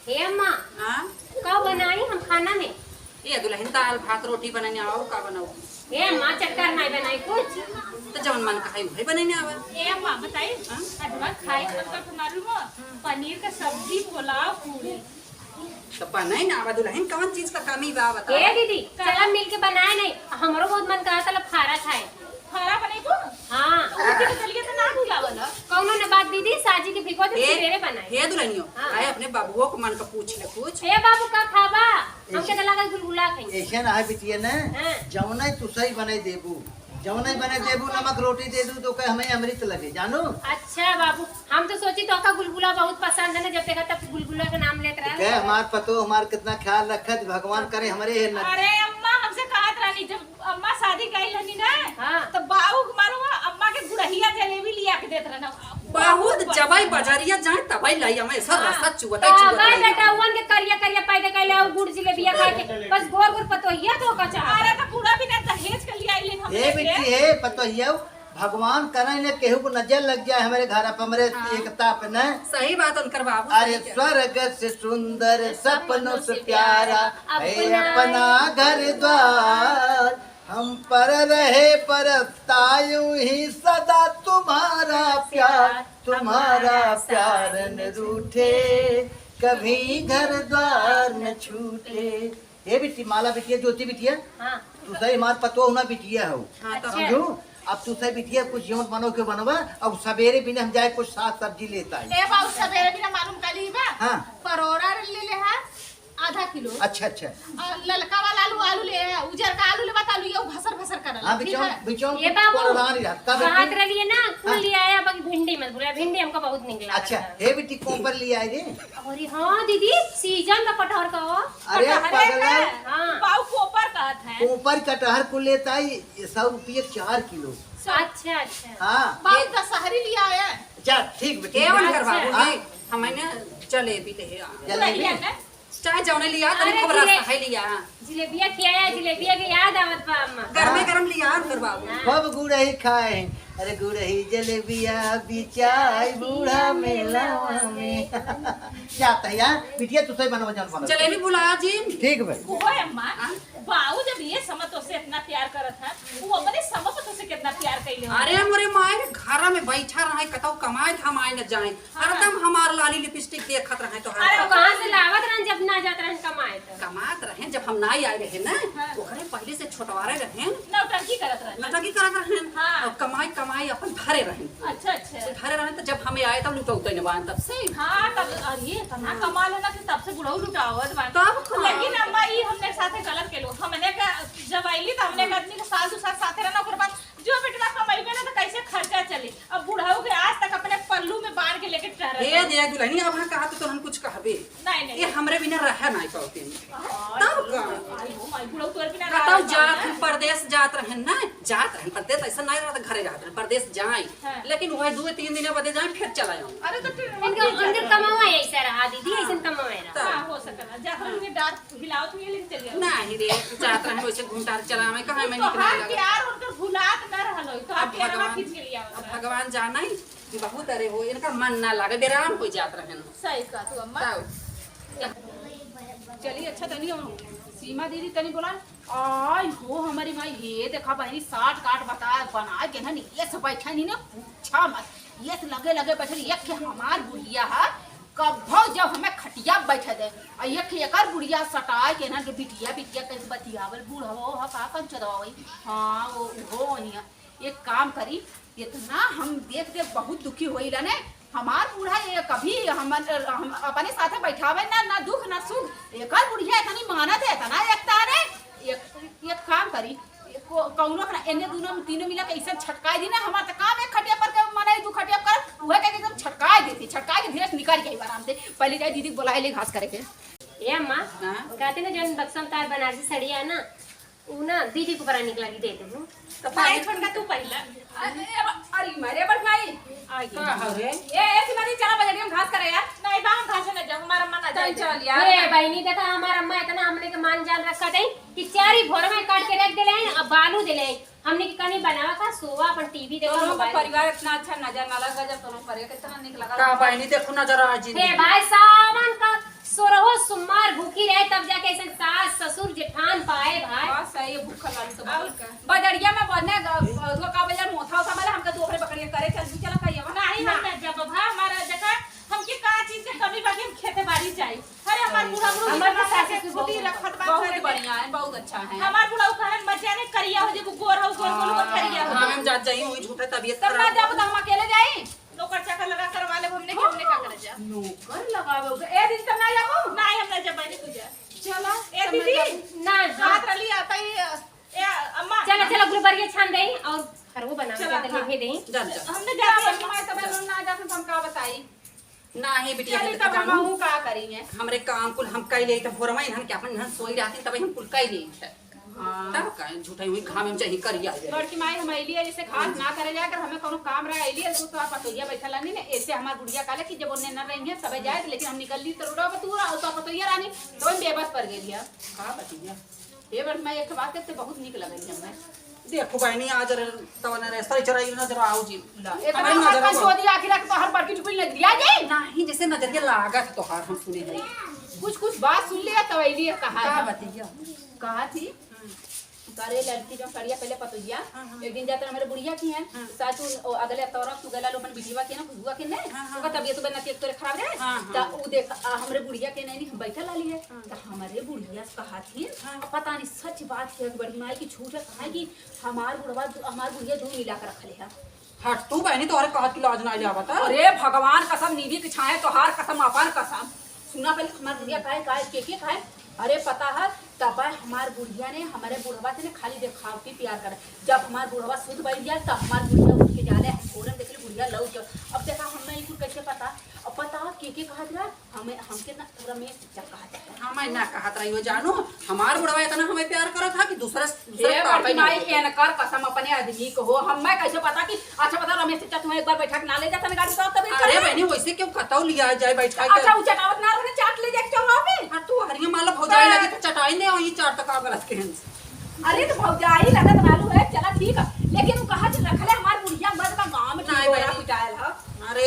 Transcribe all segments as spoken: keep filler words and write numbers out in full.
हे अम्मा, हाँ? का बनाई हम खाना में? ए दुलहिन, दाल भात रोटी बनइने आवा, अउर का बनाऊ? हे अम्मा, चक्कर नाहीं बनाई कुछ। त जउन मन कहइ उहइ बनइने आवा। हे अम्मा, बताई, हाँ? अजमा खाई, मतलब, तुम्हारे मुँह पनीर का सब्जी, पुलाव, पूरी। त बनइने आवा दुलहिन, कउन चीज क कमी बा, बतावा। ए दीदी, चला मिल के बनाए नहीं, हमरो बहुत मन कहा था फारा खाए। फारा बनइबू? हाँ। उनके तो चलिए तो ना भुलावल ह। कउनो न बात दीदी, साजी के भिगो दे, ए, सबेरे बनाए। हे दुलहिनियो, हाँ। आए अपने बाबुओ क मन क पूछ ले कुछ। ए बाबू, का खाबा? हमके तो लगा गुलगुला खाई। अइसे ना है बिटिया ने, हाँ। जउनइ तुसइ बनइ देबू, जउनइ बनइ देबू, नमक रोटी दे दू तो कहे हमइ अमृत लगे, जानू। अच्छा बाबू, हम तो सोची तोहका गुलगुला बहुत पसंद है ना, जब देखा तब गुलगुला क नाम लेत रहा। कहे हमार पतो हमार कितना ख्याल रखत, भगवान करे हमरे हे न। अरे अम्मा, हमसे कहत रहनी, जब अम्मा सादी कइल रहनी ना, हाँ। त बाऊ के मालूम है, अम्मा के गुड़हिया जलेबी लिया के देत रहना। बहुत बहुत जबइ बजरिया जाए तबइ लाई, हमें ऐसा हाँ। रसा चुअता, तबइ चुअता। बेटउवन के करिया करिया पैदा कइले, अउ गुड़ जिलेबिया खाए के, बस गोर गोर पतोहिया तोहका चाहत। अरे त पूरा बिना दहेज के लिया आइले हम ए लेके। बिट्टी, हे पतोहिया, भगवान करे ने केहू को नजर लग जाए हमरे घर पर, हमरे हाँ। एकता पे न। सही बात, उनकर बाबू अरे सही कहे। स्वर्ग से सुंदर, सपनों से प्यारा, है अपना अपना घर द्वार। हम पर रहे बरसता यूं ही सदा तुम्हारा प्यार, तुम्हारा प्यार न रूठे, कभी घर द्वार न छूटे। हे बिट्टी, माला बिटिया, ज्योति बिटिया, हाँ। तुसइ हमार पतोह ना बिटिया हो। हाँ, तो अच्छा। समझू? अब तुसइ बिटिया कुछ जउन बनो के बनवा, अब सबेरे बिना हम जाए कुछ साग सब्जी लेत आई। ए बाबू, सबेरे बिना मालूम कली बा? हाँ। परोरा ले ले हा, आधा किलो। अच्छा, अच्छा। अउर ललका वाला आलू, आलू ले हा, उजरका आलू लेबा त आलू ये भसर भसर करला, हाँ, ठीक बिचौन, है? बिचौन ए बाबू, परोरा नहीं रहत। का कहत बिट्टी? रहलिए ना, कुल हाँ। लिया आया, बाकी भिंडी मत भूला, भिंडी हमका बहुत निक लागत अच्छा, है। हे बिट्टी, कोपर लिया आई रे। अरे हाँ दीदी, सीजन बा कटहर का हो। अरे कटहरे पगला। का? हाँ। बाऊ कोपर कहत है। कोपर कटहर को लेत आई, ये सौ रुपये चार किलो। अच्छा, अच्छा। हाँ। बाऊ ये दशहरी लिया है। जा, ठीक बा, ठीक केवन बा। कर बाबू हाँ। जी, हमने जलेबी ले आ। जलेबी? बढ़िया है। चाहे जौने लिया, तनी अरे खूब रस जिले-, है लिया। जिलेबिया खियाया, जिलेबिया के याद आवत बा अम्मा। गरमे हाँ। गरम लिया, कर बाबू। हाँ। खूब गुड़ही खाए। अरे गुड़ही जलेबिया बिचाई बूढ़ा मेलावा में। जात है यार, बिटिया तुसइ बनवा जउन बनवा। जलेबी बुला जी। ठीक भाई। ओहो अम्मा, हाँ? बाऊ जब ये समझ तोसे इतना प्यार करत है, वो अपने समझ तोसे कितना प्यार कइले हो। अरे मोरे माई रे, घर में बैठा रहे, कतौ कमाए धमाए न जाए, हाँ। हरदम हमार लाली लिपस्टिक देखत रहे तो अरे हरदम। कहाँ से लावत रहन जब ना जात रहन कमाए तो? कमात रहे, जब हम ना आए रहे ना, हाँ। ओकरे पहले से छोटवारे रहे। नौटंकी करत रहे। नौटंकी करत रहे। हाँ। और कमाई, कमाई अपन धरे रहे। अच्छा, अच्छा। तो धरे रहे तो जब हमें आए तब लुटौते न बान तब से। हाँ, तब, अरे, इतना हाँ। कमा लेना कि तब से बुढ़ऊ लुटावत बान। तब का? लेकिन अम्मा, ई हमने साथे गलत केलो। हमने का, जब आइली तो हमने एक आदमी के साल दू साल साथे रहना, ओकर बाद जो बेटवा कमइबे ना तो कैसे खर्चा चली। अब बुढ़ऊ के आज तक अपने पल्लू में बांध के लेके टहरत हे है। दे दुलहिनी, अब हाँ कहा तो तोहन कुछ कहबे। नहीं, नहीं। ये हमरे बिना रह नहीं पाते। हाँ, तब का? आई हो माई, बुढ़ऊ तोर बिना बताओ, रह जात पाता। हम परदेस जात रहन ना, जात रहन परदेस, ऐसा नहीं रहता घरे रहत रहन, परदेस जाए। हाँ। लेकिन वह दो तीन दिन बदे जाए, फिर चला आऊँ। अरे तो फिर इनके, इनके कमावा ऐसा रहा दीदी, हाँ। ऐसा कमावा रहा। तब। हाँ, हो सकता है। जा, हाँ। उनके डांट हिलावत हुए लेके चली आओ। नहीं रे, जात रहन वैसे घूमटार चला, मैं कहाँ मैं तोहार निकलने लगा। प्यार उनके भुलात न रहलो, तोहार अब प्यार भगवान, खींच के लिया अब भगवान जाना ही बहुत अरे हो, इनका मन ना लागे, बेराम हो जात रहन। सही कहा तू अम्मा। तब। चलिए, अच्छा, तनी हम सीमा दीदी तनी बोला, आई हो हमारी माई, ये देखा बहनी, साठ गांठ बता, बना के ना, ये सब बैठा नहीं ना, पूछा मत, ये से लगे लगे बैठल, ये के हमार बुढ़िया है, कभो जब हमें खटिया बैठे दे, आ ये के एकर बुढ़िया सटाए के ना, बिटिया, बिटिया कह के बतियावल, बूढ़ हो, हो, का कंचो दबावई, हाँ, वो, वो वही है। एक काम करी, इतना हम देख के बहुत दुखी होइला ने। हमार बूढ़ा ये कभी हम, हम अपने साथे बैठावे ना, ना दुख ना सुख। एकर बुढ़िया इतनी मानत है, इतना एकता ने। एक, एक काम करी, को-, कौनो अपना एने दोनों में तीनों मिला के ऐसा छटकाए दी ना, हमार तो काम एक खटिया पर के मनई दू खटिया पर, उहे के एकदम छटकाए देती, छटकाए के धीरे से निकल जाई आराम से। पहले जाए दीदी के बुलाए ले घास करे के। ए अम्मा, हाँ? कहते ना जौन बक्सा में तार बनारसी सड़िया है ना, उ ना दीदी को बड़ा निक लगी, दे दे हूँ। तो भाई पहले छोटका तू पहिला। अरे, अब, अरे मारे, अब भाई। आ गई। का हो रे? ए, ए, सीमा दी, चला बजरिया में घास करे यार। नहीं, बा, हम घास में ना जाओ, हमारा अम्मा ना चल, जाए। चल यार। ए, बहिनी, देखा, हमार अम्मा इतना हमने के मान जान रखा थे कि चारी भोर में काट के रख देले हैं, अब बालू देले हैं। हमने के कहीं बनावा का, सोवा, अपन टीवी देखा, दोनों का मोबाइल। परिवार इतना अच्छा नजर ना लगा, जब दोनों परिवार कितना निक लगा। का बहिनी, देखो नजर आ जी। ए भाई, सावन का सोरो और का? बजरिया में बने ग-, वो का बोले, मोथा उठा वाला, हमका दो भरे बकरिया करे, चल, तू चला खाइए, वहाँ। नहीं, हम ना जब, अब हमारा देखा, हमके का चीज के कमी बाकी, हम खेते बाड़ी जाई। अरे, हमार बूढ़ा, बूढ़ा हमार बूढ़ा तो सास के ससुर खुद ही बहुत, रखत बा बहुत घरे में। बढ़िया है, बहुत अच्छा है। हमार बूढ़ा उ कहन, "मत जाने, करिया हो जेबू, गोर हो, गोर, गोर, गोर, करिया हो तब ना जेबू।" जाब, तो हम अकेले जाई। नौकर चाकर लगा करवा लेब हमने, कि हमने का करे जा? नौकर लगावे होगे। ए दीदी, तब ना जाबू? नहीं, हम ना जब, बहनी, तू जा। चला, ए तब ना दीदी, जाबू। ना, ना। रात रली आता ही, ए, अम्मा। चला, चला, गुलबरिया छान देई और हरवो बना चला, के हाँ। दे देई। जा, जा। हमने जा, जा, अम्मा, तब हम ना जाते, तो हम का बताई? नाही बिटिया, चली, हम तब देखा हम जानू। हूँ का करी है? हमरे काम कुल हम कई लेई, तब भोरवा इन्हन के अपन इन्हन सोई रहती, तब हम कुल कई लेई है। हाँ। तब का झूठा हुई घाम में चाही करिया है। बड़की माई, हम अइली है, जैसे खास ना करे जाए, अगर हमें कोनो काम रहा, अइली है, तो तोहार पतोहिया बैठल रहनी ने, ऐसे हमार बुढ़िया कहले कि जब ओने न रही है, सबे जाए, लेकिन हम निकल ली तो रोडवा पर तू और तोहार पतोहिया रहनी, तो हम बेबस पर गई है। का बतिया? हे बड़की माई, एक बात कहते बहुत नीक लगल है हमें। देखो बहनी, आज रे, तवने रे, सही चराई नजर आओ जी। ला, इतना हमारी नजर हल्का हो। सोच आखिर रख तो हर बड़की टुकड़ी नजरिया जाए। नहीं, जैसे नजरिया लागत है तोहार, हम सुने हैं। कुछ, कुछ बात सुन लिया, तब अइली है कहा का था। बतिया? कहा थी, हम्म। करे लड़की जो सड़िया पहले पतोहिया, हाँ, हाँ। एक दिन जाते हमारे बुढ़िया की हैं, हाँ। साचू ओ अगले तौरक तू गला लो अपन बिटिया के ना, खुशबुआ के नहीं, हाँ, हाँ, ओकर हाँ। तबियत उबियत ना तेज तोरे खराब रहे, हाँ, हाँ। त उ देख, आ, हमरे बुढ़िया के नहीं, हम बैठल रहली है, हाँ। त हमरे बुढ़िया से कहा थी, हाँ। अब पता नहीं सच बात है कि बड़ी माई की झूठ है, कहा कि हमार बुढ़वा, हमार बुढ़िया जो मिला के रखले है। हट तू बहनी, तोहरे कहत की लाज ना आवत है। अरे भगवान कसम, निधि की छाए, तोहार कसम, अपन कसम। सुना पहले, हमार बुढ़िया काहे, काहे, के, के काहे? अरे पता है, तब हमार बुढ़िया ने हमारे बुढ़वा से ने खाली देखावटी प्यार करे। जब हमार बुढ़वा सुध बैठ जाए, तब हमार बुढ़िया उठ के जाले, हम भोरे में देखले बुढ़िया लौट के। अब देखा, हमें ई कुल कैसे पता? अब पता के, के कहत रहा? हमें, हमके ना रमेश चाचा कहत रहा। हमें ना कहत रही हो जानू, हमार बुढ़वा इतना हमें प्यार करत था कि दूसरे, दूसरे हे का बड़की कहीं माई, नहीं। एनकर कसम अपने आदमी को हो, हमें कैसे पता कि अच्छा, बता, रमेश चाचा तुम्हें एक बार बैठा के ना ले जाता ना गाड़ी से, तब अरे बहनी, वैसे क्यों कतौ लिया जाए बैठा के? अच्छा, उ चटावत ना रहे, चाट ले जाके चौराहा पे। हाँ, तू हरिया माला भौजाई हाँ। लगी तो चटाई ने, वही चाट तक गलत के हैं। अरे, तो भौजाई लगत रहलू है, चला ठीक है, लेकिन उ कहा कि रखले हमार बुढ़िया मर्द का गाँव में नहीं ढिंढोरा बहनी। पिटायल है। अरे,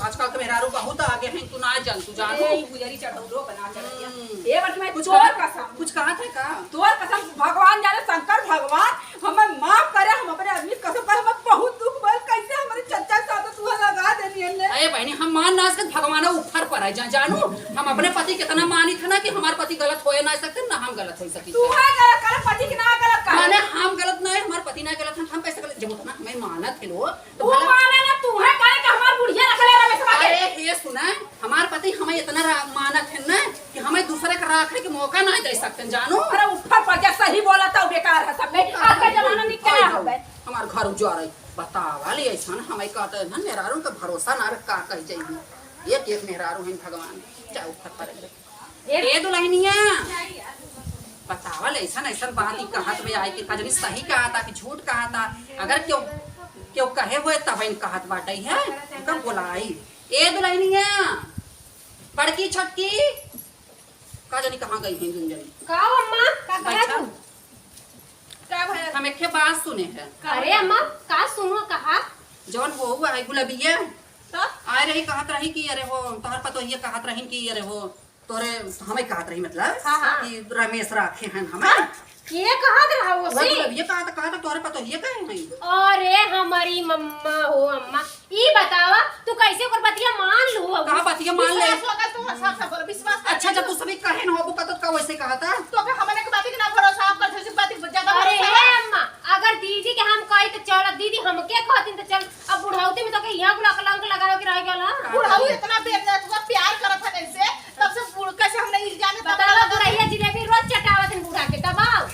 आजकल के मेहरारू बहुत आगे हैं, तू ना जान, तू जानू। अरे, ई गुजरी चढ़ौलो बना चढ़ गया। हम्म। ए, बड़की माई, कुछ तोर कहा, कसम। कुछ कहा था का? तोर कसम, भगवान जाने, शंकर भगवान, हमें माफ करे, हम अपने आदमी कसम पर हमें बहुत दुख भइल, कैसे हमारे चच्चा के साथ तू लगा देनी है ले। अरे बहनी, हम मान ना सकत, भगवान ऊपर पर है, जा-, जानू, हम अपने पति कितना मानित है ना कि हमार पति गलत होए ना सकते, ना हम गलत हो सकी। तू है गलत, गलत पति के ना गलत कहा। माने हम गलत ना है, हमार पति ना गलत है, हम कैसे गलत? जब उतना हमें मानत है लोग, तो तू भला माने ना, तू है कहे कि हमार बुढ़िया रख ले रमेशवा के। अरे, ये सुना, हमार पति हमें इतना रा-, मानत है ना कि हमें दूसरे का राखे के मौका ना दे सकते, जानू। अरे, ऊपर पर जा, सही बोला था, बेकार है सब। नहीं, आज का जमाना नहीं क्या हो गए? हमार घर उजाड़ है, बतावा ले ऐसा ना, हमें कहते हैं ना, मेहरारू का भरोसा ना रहे, का कह जाएगी। एक, एक मेहरारू है भगवान, चाहे ऊपर पर है। ए ए दुल्हनिया, बतावल ऐसन ऐसन बात ई कहत बे आई कि का जानी सही कहा था कि झूठ कहा था। अगर केहू, केहू कहे होए तब इन कहत बाटे है, उनका बोलाई। ए दुल्हनिया, बड़की छोटकी, का जानी कहाँ गई हैं दुनू जनी? का हो अम्मा? का कहा बैठा। तू? का भया? हम एक ठे बात सुने हैं। अरे अम्मा, का सुनो कहा? जौन वो हुआ है गुलाबिया, तो? आए रही कहत रही कि अरे हो, तोहर पतोहिया कहत रही कि अरे हो, तोरे, हमें कहत रही मतलब हाँ, हाँ। कि रमेश राखे हैं हमें। हाँ? ये कहत रहा वो वही सी? अब ये कहत, कहत तोरे पतोहिए कहे हैं। अरे हमारी मम्मा हो अम्मा, ई बतावा तू कैसे ओकर बतिया मान लू अब? कहाँ बतिया मान ले? विश्वास होगा तू साफ साफ बोल, विश्वास कर। अच्छा जब तू सभी कहे न हो, वो कहत का वैसे कहत? तो का हमने के बात के ना भरोसा, आप कर से बात ज्यादा अरे भरोसा हे है? अम्मा, अगर दीदी के हम कही तो चल, दीदी हमके कहती तो चल, अब बुढ़ौती में तो के यहाँ कुल कलंक लगावे के रह गया ना। बुढ़ऊ इतना बेइज्जत हुआ, प्यार करत है कैसे? तब से बुढ़-, कैसे हमने इल्जाम में बतावा, तब बुढ़ैया जिलेबी रोज चटावत है बूढ़ा के, दबाओ।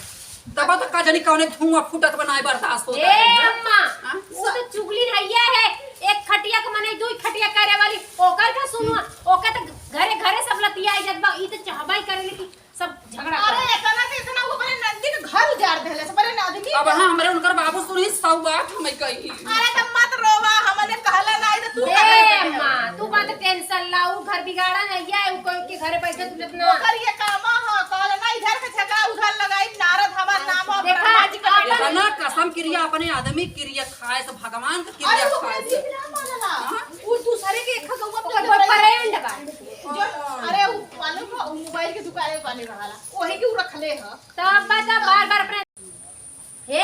दबा तो का जानी कौने धुआं फूटत बनाए बर्दाश्त होता ए है। अम्मा, हाँ? वो तो चुगली रहिया है, एक खटिया के मने दू खटिया करे वाली, ओकर का सुनो, ओकर तो घरे घरे सब लतिया जात बा, ई तो चाहबा ही करे लेकिन सब झगड़ा अरे, करत। इतना से इतना वो अपने नंदी के घर उजाड़ देले से, अपने आदमी अब के। हाँ, हमरे उनकर बाबू सुनी, सौ बात हमें कही। अरे, तब मत रोवा, हमने कहला नहीं तो तू ए कहले। माँ, तू मत टेंशन ला, उ घर बिगाड़ा नहीं है, उ कोई के घरे बैठे तू इतना। ओकर ये काम ह, कहले ना इधर के झगड़ा उधर लगाई, नारद हमार नाम ह, देखा, ब्रह्मा जी के बेटा। इतना कसम किरिया अपने आदमी किरिया खाए से, भगवान के अरे, किरिया ओकरे खाए से। जी ना मानला। हाँ? उ दूसरे के एक गौवा ओकर पे boyfriend बा। जो, अरे, उ मालूम ह, उ मोबाइल के दुकान वाले रहला, वही के उ रखले ह। तब बता, बार बार अपने हे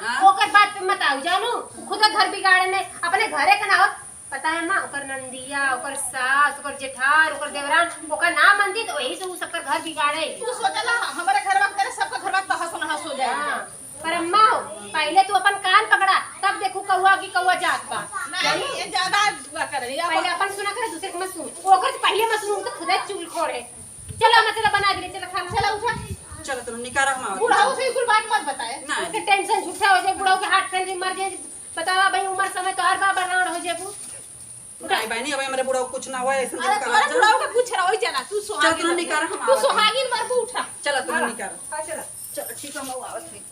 हाँ। ओकर बात पे मत आउ, जानू, खुद घर बिगाड़े में, अपने घरे के ना हो। पता है माँ, ओकर नंदिया, ओकर सास, ओकर जेठार, ओकर देवरान, ओकर ना मनती तो वही से उ सबकर घर बिगाड़े। तू सोचला, हमारे घरवा के तरह सबका घरवा तहस नहस हो जाए। हाँ, पर अम्मा हो, पहले तू अपन कान पकड़ा, तब देखू कौआ की कौआ जात बा। नहीं, ये ज्यादा दुआ करे, ये पहले अपन सुना करे, दूसरे के मत सुन। ओकर से पहले मत सुन, तो खुदे चुगलखोर है। चलो, अम्मा, चलो, बना दे, चलो, खा लो। चलो, उठा। चलो, तुम निकारा, हम आवत बुढ़ाऊ हैं। से कुल बात मत बताए। नहीं। ओके टेंशन झूठा हो जाए, बुढ़ाऊ के हार्ट फेल मर जाए। बतावा भाई, उम्र समय तो हर बार बर्बाद हो जाबू। नहीं बहनी, अब हमारे बुढ़ाऊ कुछ ना हुआ, ऐसे अरे, कहा तोरा जाए। बुढ़ाऊ का कुछ रहो ही जाना, तू चल, सुहागिन तुम मर निकारा, जा। हम तू आवत हैं। सुहागिन मर, तू उठा। चलो, तुम हाँ। निकारा। हाँ, चलो। चलो, ठीक है, हम आवत हैं।